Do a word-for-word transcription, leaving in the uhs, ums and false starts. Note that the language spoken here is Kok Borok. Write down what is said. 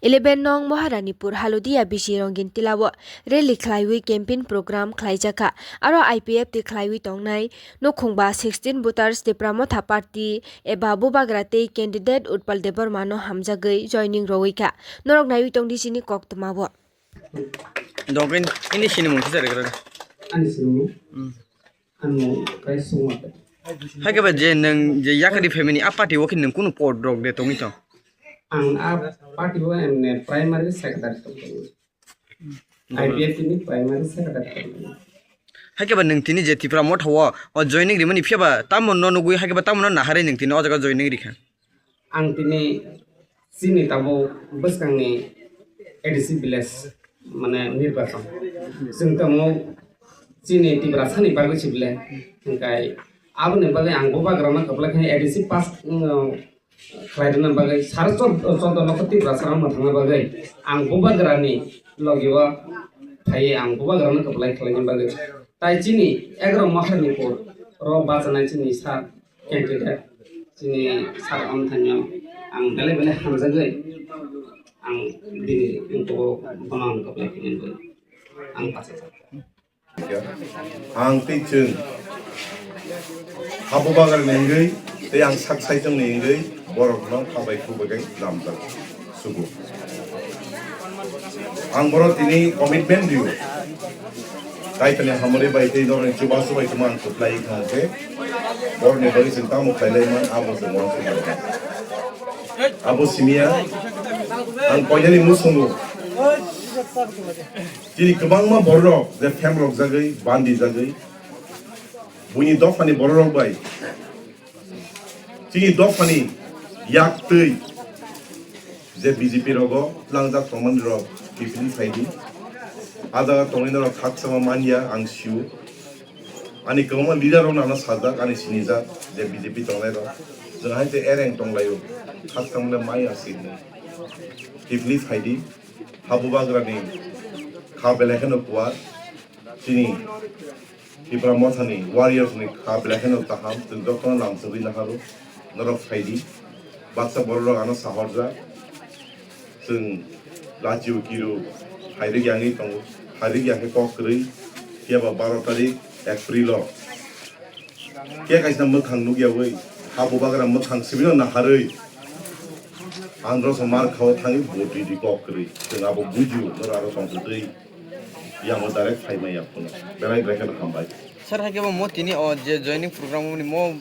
Eleven nong Maharanipur Halodia bisi Rongin Tilao rally khlaiwi campaign program khlaijakha. Aro I P F T khlaiwi tongnai nukhungba sixteen voters Tipra Motha Party eba Bubagra tei candidate Utpal Debbarma no hamjagwi joining rwwi kha. Norok naiwi tongdi chini koktwmao. Dongkhe ini sini mung kisa regra. Ani sini mung? Hmm. Ani mung kai sungma. Hai khe ba je nwng je yakari family a party o khe nwng kunu pod rok de tongwi tong? Ang a party o emne primary secretary tong tong. I P F T ni primary secretary tong tong. Hai khe ba nwng tini je Tipra Motha o, o joining rimani phiya ba tamo no nugwi hai khe ba tamo no naharwi nwng tini o jaga joining rikha? Ang tini chini tabuk bwskangni A D C village, mane, nirbachon. Chwng tamo chini Tiprasani bagwi se bile. Hwnkhe aboni bagwi ang Bubagrano kwplai khe A D C pass, mm, khlai rwna bagwi sare chod-, choddo lokho Tiprasarok mwthangna bagwi ang Bubagrani logi o phaiwi ang Bubagrano kwplai khlaina bagwi. Tai chini egaroh Maharanipur ro bachanai chini sir candidate chini sir Omthangno ang belai belai hamjagwi ang bini ungkugo bono ang kwplai khainani bagwi ang bachajak. Ang tei chwng ha Bubagrani wngwi tei ang sak saichungni wngwi borokno kha bai khuk bai khe lamjak sugo. Ang borok tini commitment rio. Kaitorni hamari bai tei norokni chubachu bai tongma ang kwplai wngkha hwnkhe borokni bagwi chwng tamo khlai lai man abo chwng uansukha. Abo simiya ang koinani musungo. Chini kwbangma bororok je phemrokjagwi, bandijagwi, buini dophani bororok bai chini dophani yaktwi je B J P rogo tlangjak tongmani rok kiphilwi phaidi. A jaga tongnai norok khakchangma manya ang sio. Ani kwbangma leader rokno ano sajak, ani sinijak je B J P tongnai rok. Jwng hai tei ereng tonglaio, khakchangma le maya sini. Kiphilwi phaidi. Ha Bubagrani kha belai kheno kuar. Chini Tipra Mothani warriors ni kha belai kheno kaham, chwng jotono lamsogwi naharo, norok phaidi. Baksa bororok ano sahorjak, chwng lachi-o kiro phairwk yangwi tongo, phairwk ya khe kok kwrwi, phiya ba baro tarik April o. Khe kaisa mwkhang nukyawi, ha Bubagra mwkhang sibino naharwi, Androso mar khao thangwi vote ridi kok kwrwi. Chwng abo bujio, norok aro tongthwtwi. Yango direct phaimaya phano. Belai belai kheno hambai. Sir, hai khe bo mo tini o je joining program ni mo